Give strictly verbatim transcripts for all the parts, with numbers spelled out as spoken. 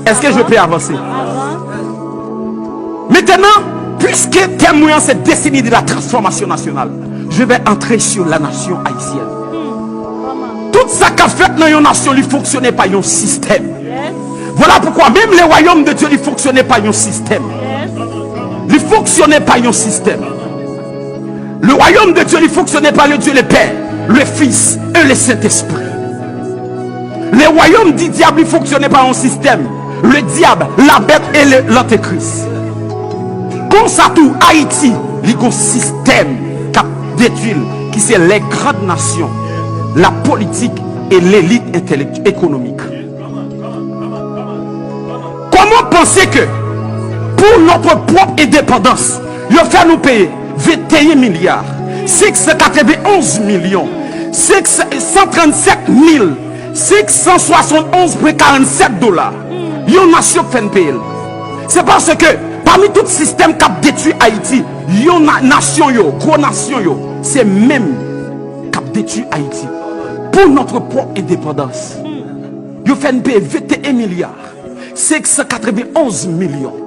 Est-ce que je peux avancer? Maintenant, puisque thème mwen an se décennie de la transformation nationale, je vais entrer sur la nation haïtienne. Tout sa k ap fèt nan yon nasyon, li fonksyone pa yon sistèm. Vwala poukwa menm le wayòm de Dye, li fonksyone pa yon sistèm. Li fonksyone pa yon sistèm. Le royaume de Dieu, li fonksyone pa le Dieu le Père, le Fils et le Saint-Esprit. Le royaume du diable, li fonksyone pa yon sistèm. Le diable, la bête et le, l'antéchrist. Konsa tou, Ayiti, li gon sistèm k ap detwi l, ki se les grandes nations, la politique et l'élite intellectuelle, économique. Comment penser que pour notre propre indépendance, yo fè nou peye vingt et un milliards cinq cent quatre-vingt-onze millions cinq cent trente-sept mille cinq cent soixante-onze point quarante-sept dola? Yon nasyon k fè n peye l. Se paske pami tout sistèm k ap detwi Ayiti, yon na, nasyon yo, gwo nasyon yo, se menm k ap detwi Ayiti. Pour notre propre indépendance, yo fè n peye vingt et un milliards cinq cent quatre-vingt-onze millions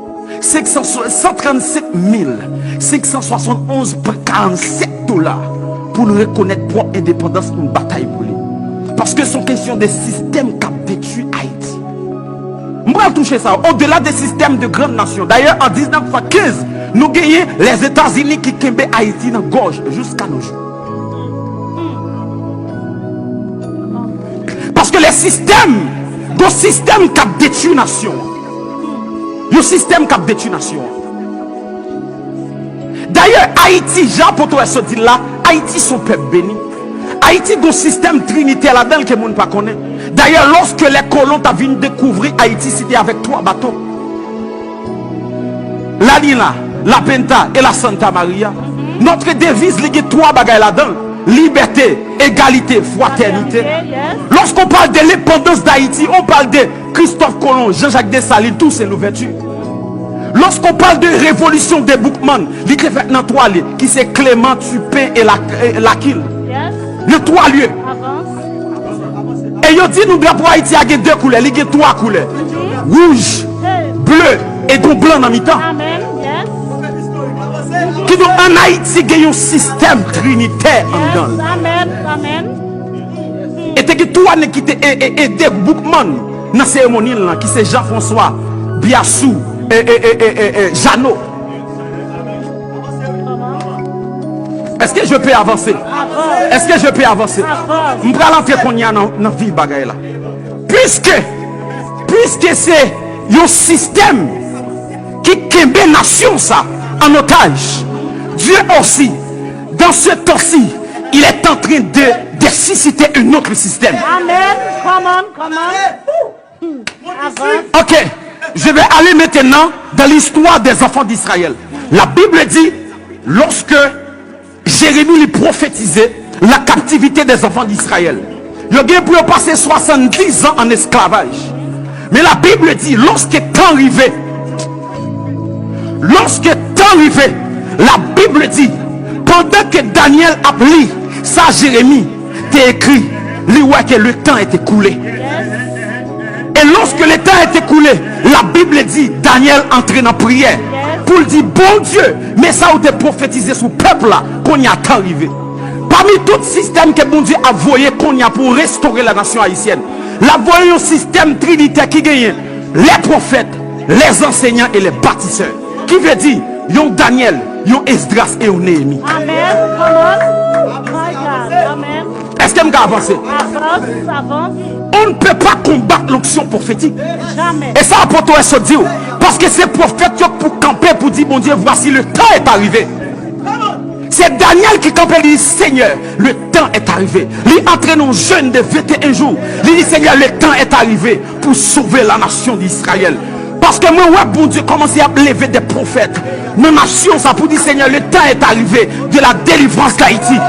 cinq cent trente-sept mille cinq cent soixante-onze point quarante-sept dola pou n rekonèt pwòp endepandans nou, n batay pou li. Paske se yon kesyon de sistèm k ap detwi Ayiti. M pral touche sa, au-delà des systèmes de grandes nations. Dayè, an diznèf san kenz, nou genyen Lèzetazini ki kenbe Ayiti nan gòj jiska nos jours. Paske le sistèm, gon sistèm k ap detwi nasyon an. Yon sistèm k ap detwi nasyon an. Dayè, Ayiti, jan apot Pòl sot di l la, Ayiti se yon pèp beni. Ayiti gon sistèm trinitè ladan l ke moun pa konnen. Dayè, lòske lè kolon t ap vin dekouvri Ayiti, se te avèk twa bato. La Nina, la Pinta e la Santa Maria. Notre devise, li gen twa bagay ladan l: libète, egalite, fratènite. Lòske w pale de lendepandans Dayiti, w pale de Christophe Colomb, Jean-Jacques Dessalines, Toussaint Louverture. Lorsqu'on parle de révolution de Boukman, li te fèt nan twa lye, ki se Clément, Turpin e Laquille. Nan twa lye. E yo di nou drapo Ayiti a gen de koulè, li gen twa koulè. Wouj, ble e gon blan nan mitan. Kidonk, ann Ayiti gen yon sistèm trinitè anndan l. E te gen twa nèg ki te e, e, ede Boukman nan seremoni l lan, ki se Jean François, Biassou e, e, e, e, e, e Jeannot. Est-ce que je peux avancer? Est-ce que je peux avancer? M pral antre kounye a nan, nan vif bagay la. Puisque, puisque se yon sistèm ki kenbe nasyon sa an otaj, Dieu aussi, dans ce temps-ci, il est en train de, de susciter un autre système. Amen. Come on, come on. Avanse. Ok, je vais aller maintenant dans l'histoire des enfants d'Israël. La Bible dit, lorsque Jérémie li pwofetize la captivité des enfants d'Israël, yo gen pou yo pase swasanndizan an esklavaj. Men la Bible di, lòske tan rive, lòske tan rive, la Bible di, pandan ke Danyèl ap li sa Jeremi te ekri, li wè ke le temps était écoulé. E lorsque le temps est écoulé, la Bible dit, Daniel antre nan priyè pou l di, Bondye, men sa ou te pwofetize sou pèp la, kounye a tan rive. Pami tout sistèm ke Bondye ap voye kounye a pou restore la nation haïtienne, l ap voye yon sistèm trinitè ki genyen les prophètes, les enseignants et les bâtisseurs. Ki vle di, yon Danyèl, yon Esdras e yon Neyemi. Amen. Come on. My God. Amen. Èske m ka avanse? Avance, avance. On ne peut pas combattre l'onction prophétique. Jamais. E sa apot Pòl sot di w. Paske se pwofèt yo k pou kanpe pou di Bondye, voici le temps est arrivé. Se Danyèl ki kanpe, li di, Senyè, le temps est arrivé. Li antre nan yon jèn de venteyen jou. Li di, Senyè, le temps est arrivé pour sauver la nation d'Israël. Paske mwen wè Bondye kòmanse ap leve de pwofèt nan nasyon sa pou di, Senyè, le temps est arrivé de la délivrance d'Haïti.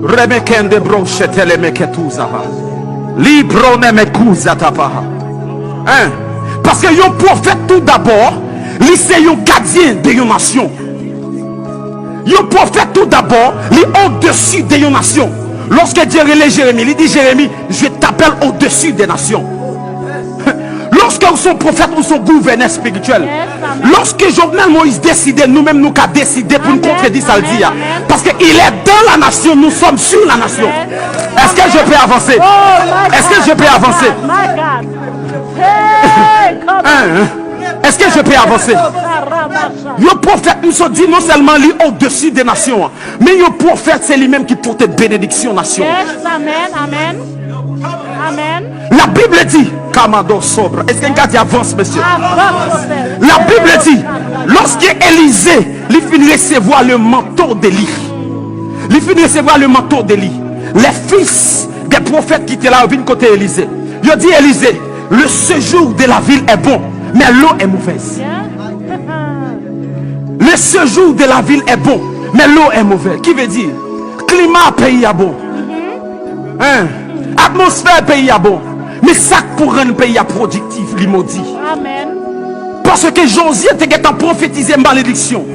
Remekende broche telemeke tuzava. Li brone me kuzatapaha. Hein? Paske yon pwofèt tou dabò, li se yon gadyen de yon nasyon. Yon pwofèt tou dabò, li odesi de yon nasyon. Lorsque Dieu rele Jérémie, li di Jérémie, je t'appelle au-dessus des nations. Ou se yon pwofèt, ou se yon gouvènè espirityèl. Lòske Jovenel Moïse deside, nou menm nou ka deside pou n kontredi sa l di a. Paske il est dans la nation, nous sommes sur la nation. Est-ce que je peux avancer? Est-ce que je peux avancer? Hein, hein. Est-ce que je peux avancer? Yon pwofèt, m sot di non sèlman li odesi de nasyon an, men yon pwofèt se li menm ki pote benediksyon nasyon an. Yes, amen, amen. Amen. La Bible dit, Kamado Sobra. Èske n ka di avans, mesye? Avans, pwofèt. La Bible dit, lorsque Élisée, li fin resevwa le manteau d'Élie, li fin resevwa le manteau d'Élie, les fils des prophètes ki te la, yo vin kote Élisée. Yo di Élisée, le séjour de la ville est bon, mais l'eau est mauvaise. Yeah. Le séjour de la ville est bon, mais l'eau est mauvaise. Ki vle di, klima peyi a bon. Hein? Atmosfè peyi a bon. Men sa k pou rann peyi a pwodiktif, li modi. Amen. Paske Jozye te gentan pwofetize malediksyon.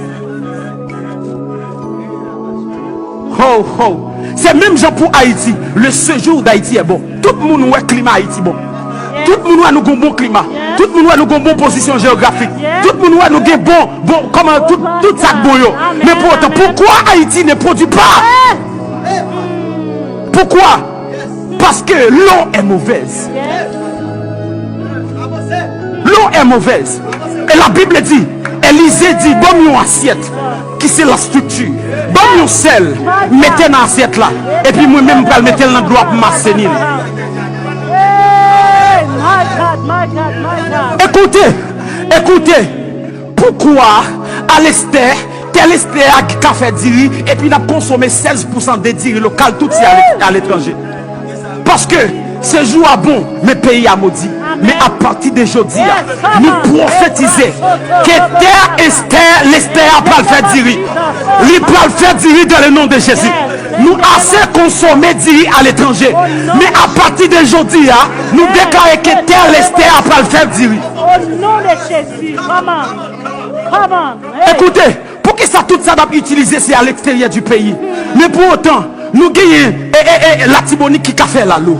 Ho, ho. Se menm jan pou Ayiti. Le séjour d'Haïti est bon. Tout moun wè klima Ayiti bon. Tout moun wè nou gon bon klima. Tout moun wè nou gon bon pozisyon jewografik. Tout moun wè nou gen bon, bon, kòman, tout, tout sa k bon yo. Men pou otan, pourquoi Haïti ne produit pas? Pourquoi? Parce que l'eau est mauvaise. L'eau est mauvaise. Et la Bible dit, Élisée di, ban m yon asyèt ki se la strikti. Ban m yon sèl, mete nan asyèt la. Epi mwen menm m pral mete l nan dlo a pou m aseni l. Hey, my God, my God, my God. Écoutez, écoutez. Poukwa Alestè, tèl Estè a ki ka fè diri, epi n ap konsome sèz pousan de diri lokal, tout se ale-, aletranje? Paske sejou a bon, men peyi a modi. Men apati de jodi a, nou pwofetize ke tè Estè, Lestè a pral fè diri. Li pral fè diri dans le nom de Jésus. Nou ase konsome diri aletranje. Men apati de jodi a, nou deklare ke tè Lestè a pral fè diri. Au nom de Jésus. Come on. Come on. Hey. Ekoute, poukisa tout sa n ap itilize se a leksteryè di peyi? Men pou otan, nou genyen e, e, e, Latibonit ki ka fè lalo.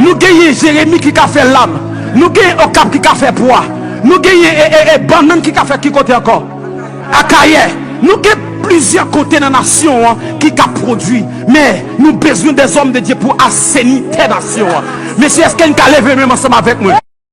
Nou genyen Jeremi ki ka fè lam. Nou genyen Okap ki ka fè pwa. Nou genyen e, e, e, bannann ki ka fè ki kote ankò? Akayè. Nou gen plizyè kote nan nasyon an ki ka pwodui. Men nou bezwen des hommes de Dieu pou aseni tè nasyon an. Mesye, èske n ka leve men ansanm avèk mwen?